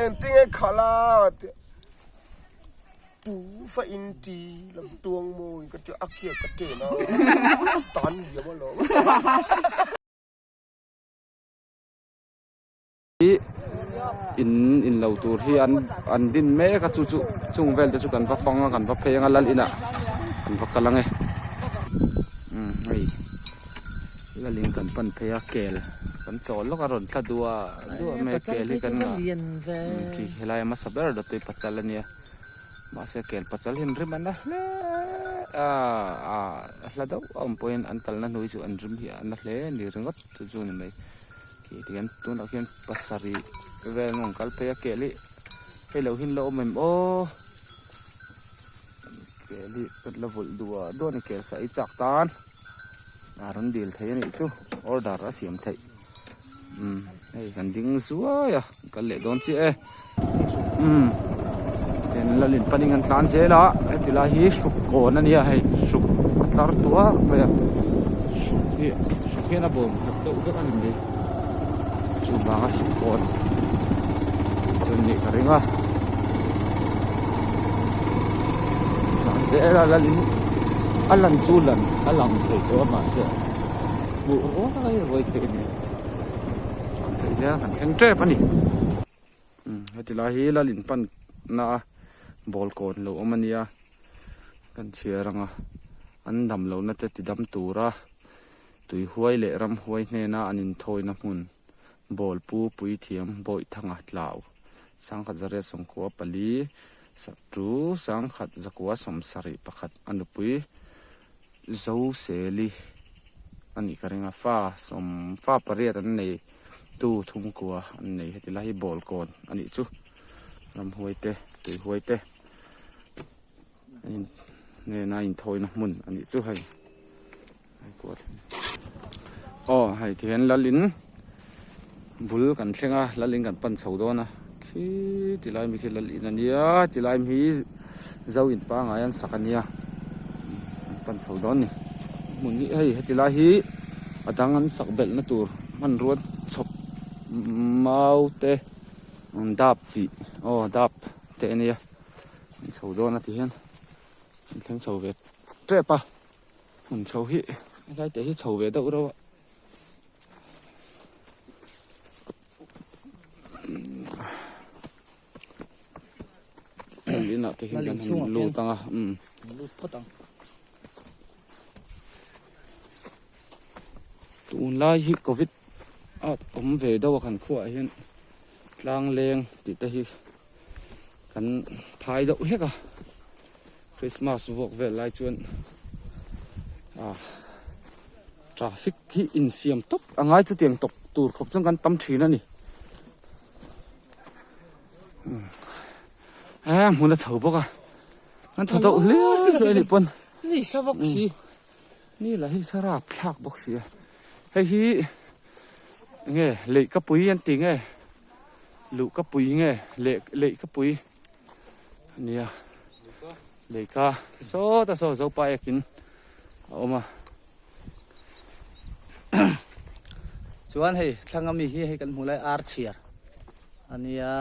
Engtinge khalh a ti a, tu fa in ti lam tuang mawi ka ti a, a khiak ka ten a, tan liam alawm. Hi in in lo tur hi an an din mek a chu chu chung vel te chu kan va fang a kan va phei anga lal inah kan va kal ange umm hei lal in kan pan phei a kel kan chawl lawk a rawn thla duah duah mai a kel hi kan ngah khi helai a hmasa ber dawt hi pachal ania mahse kel pachal hi an rim a na hle a a hla deuh a awm pawhin an kalna hnu hi chu an rim hi a na hle a ni ringawt chu chu a ni mai. Khi tihian tunah khian pasarih vel an rawn kal phei a kel hi hei lo hin la awm em aw kel hi kan la vulh duah duah a ni kel sa ei chak tan a rawn dil thei a nih chu order a siam theih umm hei kan ding zuai a kal leh dawn chiah e umm tian lalin panin an tlan zel a heti lai hi hruk kawn a nia hei hruk a tlar tuar mai a hruk hi hruk hian a bawm khat deuh vek a ni mai chuvanga hruk kawn chu nih ka ring a tlan zel a lalin a lan chu lan a lang thei tawh a mahse hmuh ruai ruai theih a ni. Tlan theih zel kan thleng tep a ni. Umm heti lai hi lal in pan na a ball kawn lo awm a nia kan chhiar ang a an dam loh na te ti dam tur a tui huai leh ram huai hnena an inthawina hmun ball pu puithiam bawihthanga tlau sangkhat zariat sawmkua pali tu sangkhat zakua sawmsarih pakhat a nupui Zoseli a nih ka ring a, fa sawm fa pariat an nei tu thumkua an nei heti lai hi ball kawn a nih chu ramhuai te tuihuai te hnena inthawina hmun a nih chu hei aw hei tihian lalin bul kan thleng a lalin kan pan chho dawn a khi ti lai mi khi lalin a nia ti lai mi hi zo in pangai an sak a nia an pan chho dawn a ni hmun hi hei heti lai hi a dang an sak belh na tur hmanrua chhawp mau te dap chi aw dap te a nia an chho dawn a ti hian an thleng chho ve tep a hmun chho hi helai te hi chho ve deuh reuh a. Inah te hian kan han lut ang a umm lut phawt ang tunlai hi covid a awm ve deuh a kan khuaah hian tlang leng tih te hi kan phai deuh hlek a Christmas vuak vel lai chuan ah traffic hi insiam tawp a ngai chutiang tawp tur khawp chuan kan tam thin a ni e hmun a chho bawk a an thaw deuh hle hle a nih pawn ni sa bawk si ni lah hi sa rap thlak bawk si a hei hi enge leih ka pui an ti nge luh ka pui nge leh leih ka pui ania leika sawta saw zopa ekin a awm a chuan hei thlang ami hi hei kan hmuh lai ar chhiar ania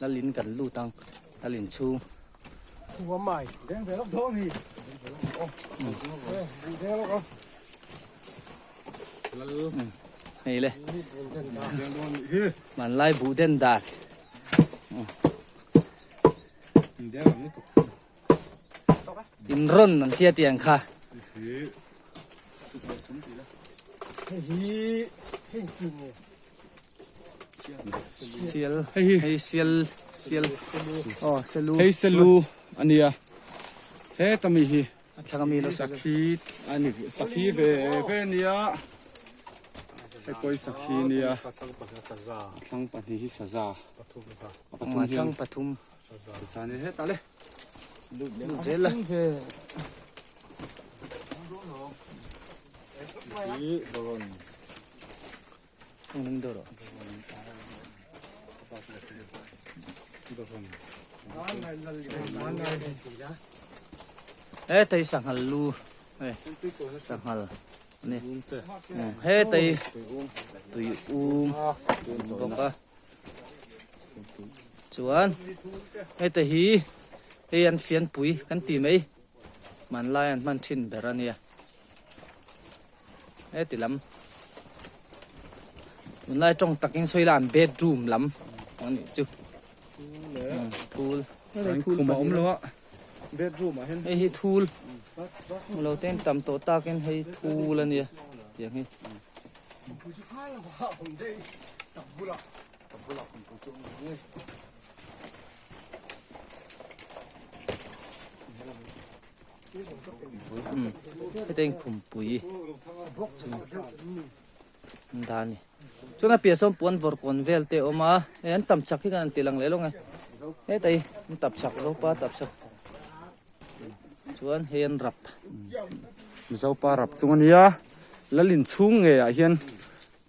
lalin kan lut ang lalin chhung hei le hmanlai buh den dan In rawn an tia tiang kha. Sial hei sial sial oh selu hei selu ania he tami hi Sakhi ani sakhi ve ve ania hei pawh hi sakhi ania thlang pahnih hi saza pathum thlang pathum saza ania hetah le lut zel la He tei sanghal lu hei sanghal ani he tei tui um bawk a. Chuan heta hi hei an fianpui kan ti mai hmanlai an hman thin ber a nia heti lam tunlai tawng takin sawi la an bedroom lam a nih chu thul khum a awm lo a bedroom ah hian hei hi thul hmu lo ten tam tawh takin hei thul a nia tiang hi. Heta in khumpui chu an dah a ni chuan a piah sawn puan vawrh kawn vel te a awm a hei an tam chak hi kan han ti lang leh lawng e heta hi an tap chak zopa tap chak chuan hei an rap Mizopa rap chung a nia Lalin chhung ngei ah hian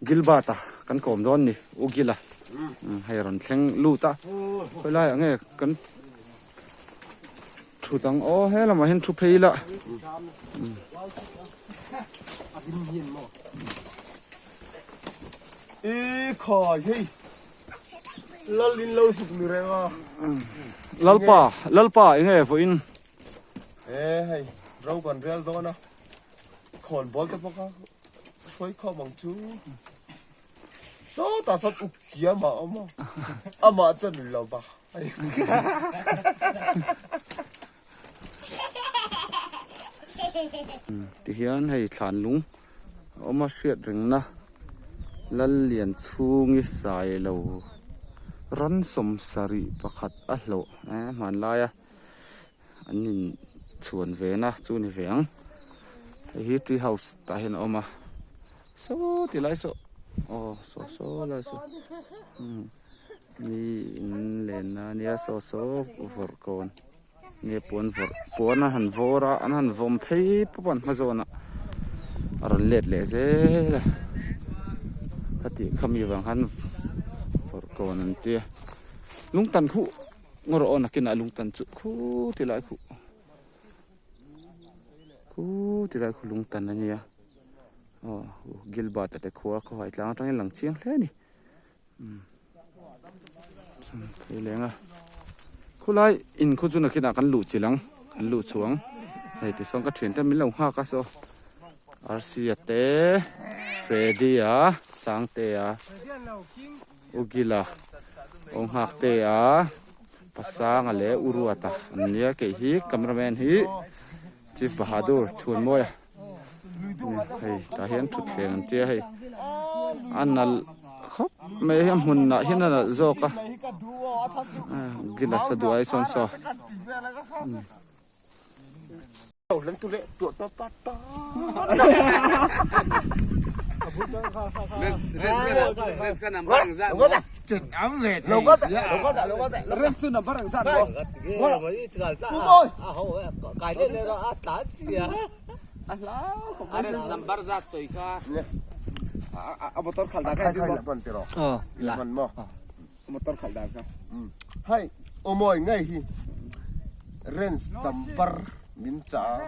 Gilbert a kan kawm dawn ni U Gila hei rawn thleng lut a khawi lai ah nge kan thu dang aw he lamah hian thu phei ila I khai hei lal in lo zuk ni reng a lalpa lalpa enge vawiin e hei ro kan rel dawn a Khawn bawl te bawk a hruai khawm ang chu sawtah sawn uk kiam a awm a amah chuan lo va Tihian hei thlan lung a awm a hriat rengna Lallian chhungi sai lo ran 71 a hlawh hmanlai a. An in chhuan ve na chu ni ve ang hei hi tree house tah hian a awm a saw ti lai saw aw saw saw lai saw umm mi in len na ania saw saw vawrh kawn nge puan vawrh puan a han vawr a an han vawm phei pawp a an hma zawn ah a rawn let leh zel a khatih khami vang khan vawrh kawn an tia lungtan khuh. Ngaw rawh aw nakinah lungtan chu khu ti lai khu khu ti lai khu lungtan a nia aw Gilbert a te khua khawhai tlang atangin lang chiang hle a ni umm chuan phei leng a khulai in khu chu nakinah kan luh chilh ang kan luh chhuang hei tisawn ka thiante min lo nghak a saw Arsia te Freddy a Sangtea. Ugila, Aw Nghaktea, Pasanga leh U Ruata an nia kei hi cameraman hi Chief Bahadur Chhuanmawia hei tah hian thutthleng an tia hei a nalh khawp mai a hmunah hian a nalh zawk a Ugila sa duh ai sawn saw. Hei awmawi ngei hi ranch damper min chah a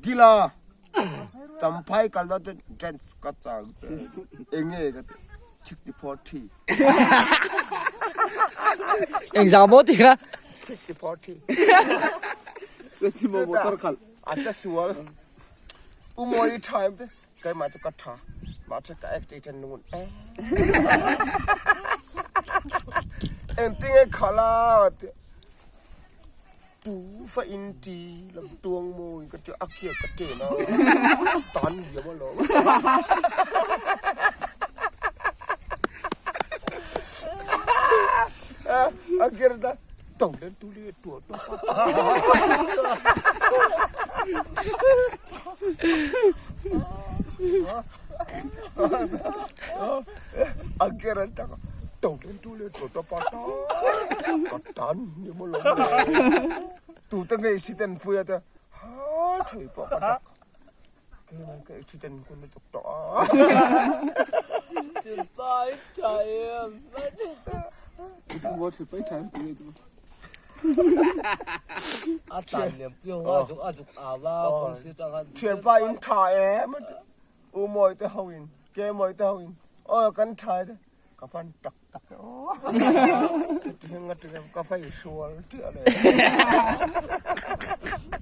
gila champhai kal dawn chuan ranch ka chah ang che enge ka ti 64 Engzah maw ti kha 64 a che sual umawi tha em te Keimah chu ka tha, mahse ka act ei ṭan ngun e. Engtinge khala a ti a, tu fa in ti lam tuang mawi ka ti a, a khiak ka ṭen a, tan liam alawm. A kir ta, to len tu le tua tua pa. Thianpa in tha em u mawi te ho in ke mawi te ho in aw kan tha e. Ka van tak tak e aw. Chutiang atanga ka vai sual chiah le.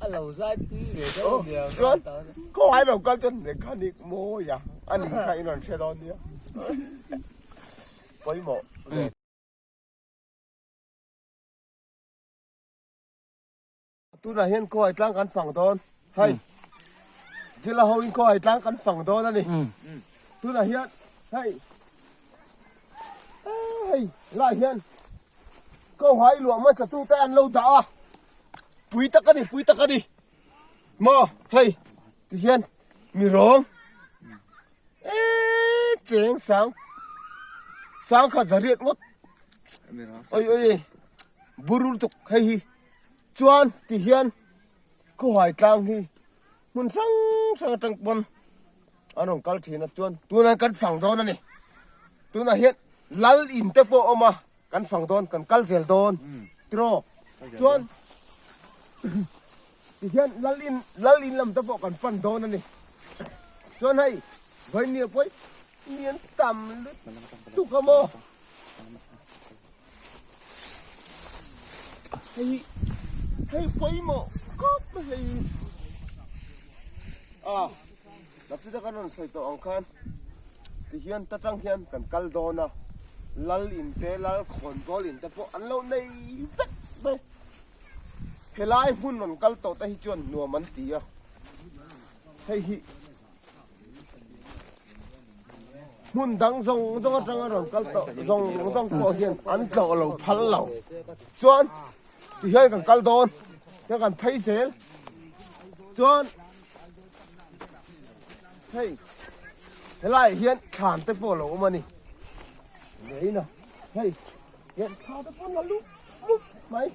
A lo zai tui ve deuh nia. Chuan khawngaih lo kal chuan mechanic mawi a, a nih kha in rawn hre dawn nia. Pawimawh ve. Tunah hian khawngaih tlang kan fang dawn. Hei Dila ho in khawngaih tlang kan fang dawn a ni. Tunah hian hei hei lai hian khawngaih luah hmasa tu te an lo dah a. Pui tak a ni pui tak a ni. Maw hei ti hian mi rawng eee cheng sang sang kha zariat ngawt. Oi oi burul tuk hei hi. Chuan ti hian khawhai tlang hi hmun hrang hrang atang pawn an rawn kal thin a, chuan tunah kan fang dawn a ni. Tunah hian lal in te pawh a awm a, kan fang dawn, kan kal zel dawn tiraw? Chuan ti hian lal in lal in lam te pawh kan pan dawn a ni. Chuan hei vawinia pawh hi mi an tam lutuk a maw? Hei hei pawimawh khawp mai hei a nakchita kan rawn sawi tawh ang khan tihian ta tang hian kan kal dawn a lal in te lal khawnbawl in te pawh an lo nei vek mai helai hmun rawn kal tawh te hi chuan nuam an ti a hei hi. Hmun dang zawng zawng atanga rawn kal tawh zawng zawng pawh hian an tlawh lo phal lo. Chuan tihian kan kal dawn, tihian kan phei zel. Chuan hei helaiah hian thlan te pawh a lo awm a ni. Leina hei hian thla te pawh a la lup lup mai.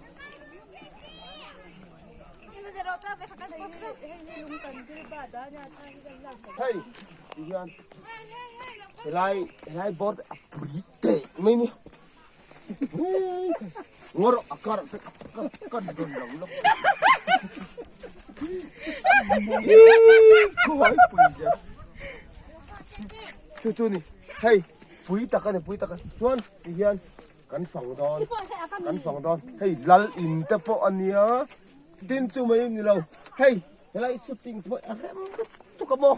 Hei ti hian helai helai board a pui teh mai ni ngawr a kar te kan dawn lo lo khawi pui zel chu chu ni hei pui tak a ni pui tak a chuan ti hian Kan fang dawn, kan fang dawn. Hei lal in te pawh a nia, tin chu mai ni lo. Hei helai shooting pawh a rem tuk a maw.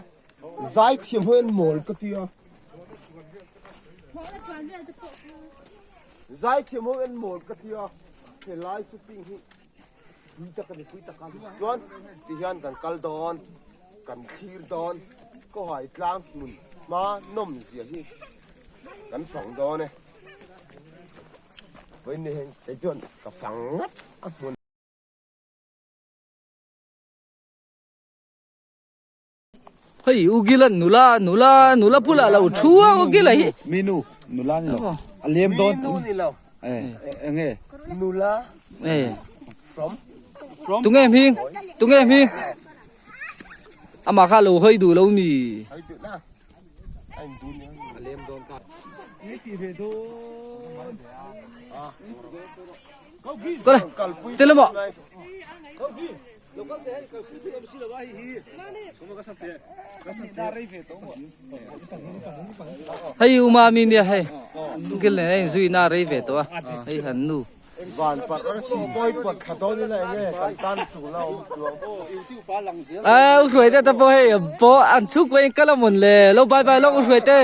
Zai thiam ho hian mawl ka ti a. Zai thiam ho hian mawl ka ti a. Helai shooting hi pui tak a ni, pui tak a. Chuan ti hian kan kal dawn, kan thlir dawn. Khawhai tlang hmun hma nawm zia hi kan fang dawn e. Vawiin heng kei chuan ka fang ngat a hmun. Hei Ugilan nula nula nula bulah lo thu a Ugila hi. Mi nu nula ni lo a lem dawn. Mi nu ni lo. Enge nula from tunge hming tunge hming amah kha lo hawi duh lo mi. Hawi duh na. Kawle tel maw hei uma mi nia hei gil nen a inzui na rei ve tawh a hei han nu. Van parh a si pawi pawt thla dawn ila enge kan tan tul a awm tluang. A u hruai te ta pawh hei pawh an chhuk pawh in kal a mawn le lo bye bye lawk u hruai te.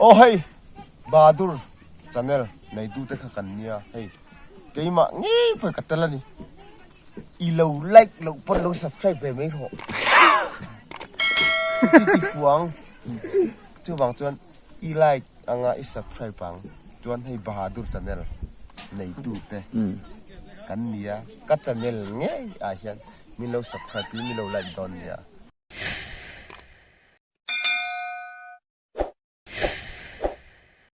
Aw hei Bahadur channel neitu te kha kan nia hei keimah ngei pawh ka tel a ni i lo like loh pawn lo subscribe ve mai rawh i ti fuang chuvang chuan i like anga i subscribe ang chuan hei Bahadur channel neitu te kan nia ka channel ngei ah hian min lo subscribe in min lo like dawn nia.